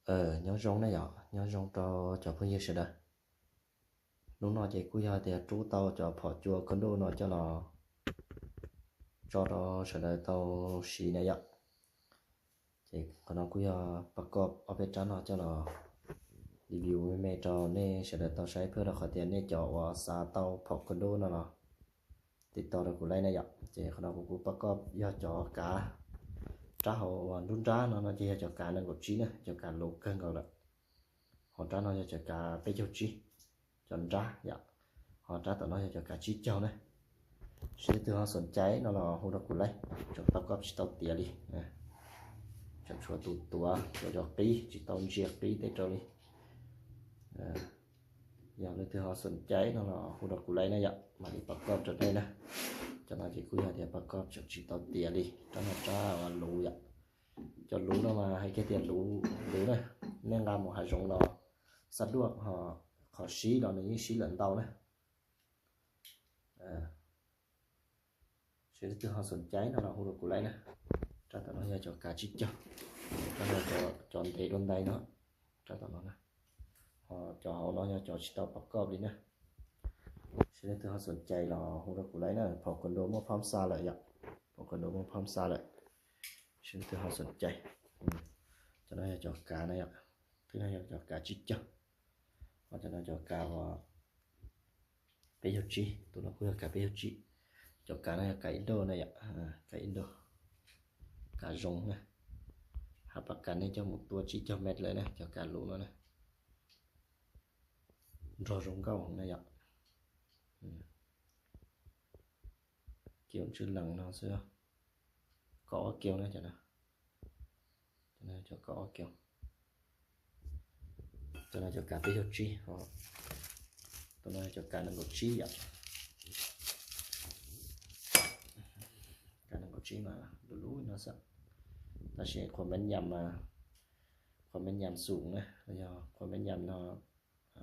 Nyob zoo na yom, nyob zoo rau cov phooj ywg sawv daws. Hnub no ces kuj yog tias rub tau cov phom cua koj ntuj no coj los tso rau sawv daws tau siv na yom. Ces qhov no kuj yog pab koj ob peb rab no coj los review me me rau nej sawv daws tau saib, phwj rau qhov tias nej cov uas xav tau phom koj ntuj no los tiv tauj rau kuv laij na yom. Ces qhov no kuv kuj pab koj yog cov kav rab hauv uas nruab nrab no no ces yog cov kav nees nkaum tsib na, cov kav luv kawg nkaus lawm. Hos rab no yog cov kav peb caug tsib, cov nrab yom. Hos rab tom no yog cov kav tsib caug na. Sawv daws twg ho xoom cai no los hu rau kuv laij, tseem pab koj tsis tau tiav li. Tseem tshuav tus tuav, tshuav cov qib tsis tau ntsia qib tej rau li. Yog leej twg ho xoom cai no los hu rau kuv laij na yom, mam li pab koj rau nej na. Cov no ces kuj yog tias pab koj tseem tsis tau tiav li, rab no rab luv yom. Cov luv no mas hais kiag tias luv, luv na, nej nqa mus hav zoov los xab duaj, ho qhov sib los nws yeej sib lawm ntau na. Sawv daws twg ho xoom cai no los hu rau kuv laij na. Rab tom no yog cov kav tsib caug, rab no cov ntev dua ntais no, rab tom no na. Ho cov hauv no yog cov tsis tau pab koj li na. Sawv daws twg ho xoom cai los hu rau kuv laij na, phom koj ntuj muaj phab xa lawm yom, phom koj ntuj muaj phab xa lawm. Sawv daws twg ho xoom cai. Cov no yog cov kav na yom, twb no yog cov kav tsib caug. Ho cov no cov kav uas peb caug tsib, tus no kuj yog kav peb caug tsib. Cov kav no yog kav Indo na yom, kav Indo, kav zoo na. Hav pas kas nej coj mus tua tsib caug met lawm na, cov kav luv no na. Nrog zoo nkauj heev na yom. Kiaus tsw lees no xwb, kaum ob kiaus na cov no. Cov no cov kaum ob kiaus. Cov no cov kav peb caug tsib, tus no cov kav nees nkaum tsib yom. Kav nees nkaum tsib mas luv luv no xwb, tab sis qhuav meb nyam, qhuav meb nyam xum na, los yog qhuab meb nyam no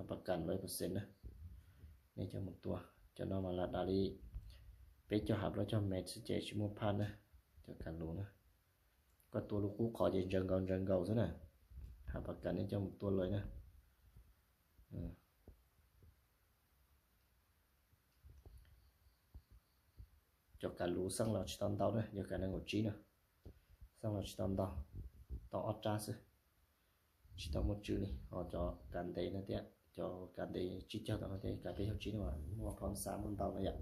pas kas lawm percent na. Nej coj mus tua, cov no mas lam dav li peb caug hab plaub caug met xwb ces tsis muaj phaj na. Cov kav luv na, koj tua lub qub qhov ces ntsaws nkaus ntsaws nkaus xwb na. Hab pas kas nej coj mus tua lawm na. Cov kav luv xeej los tsis tau ntau na, yog kav nees nkaum tsib no, xeej los tsis tau ntau, tau ob rab xwb, tsis tau muaj tsw li. Ho cov kav ntev no thiab, cov kav ntev tsib caug tom no thiab, kav peb caug tsib no mas muaj phab xa muaj ntau na yom.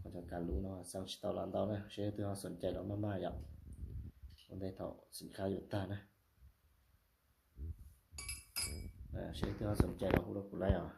Ho cov kav luv no xeej tsis tau los ntau na, seb leej twg ho xoom cai los maj maj yom. Ua ntej thaum xim khab yuav tag na. Seb leej twg ho xoom cai los hu rau kuv laij os.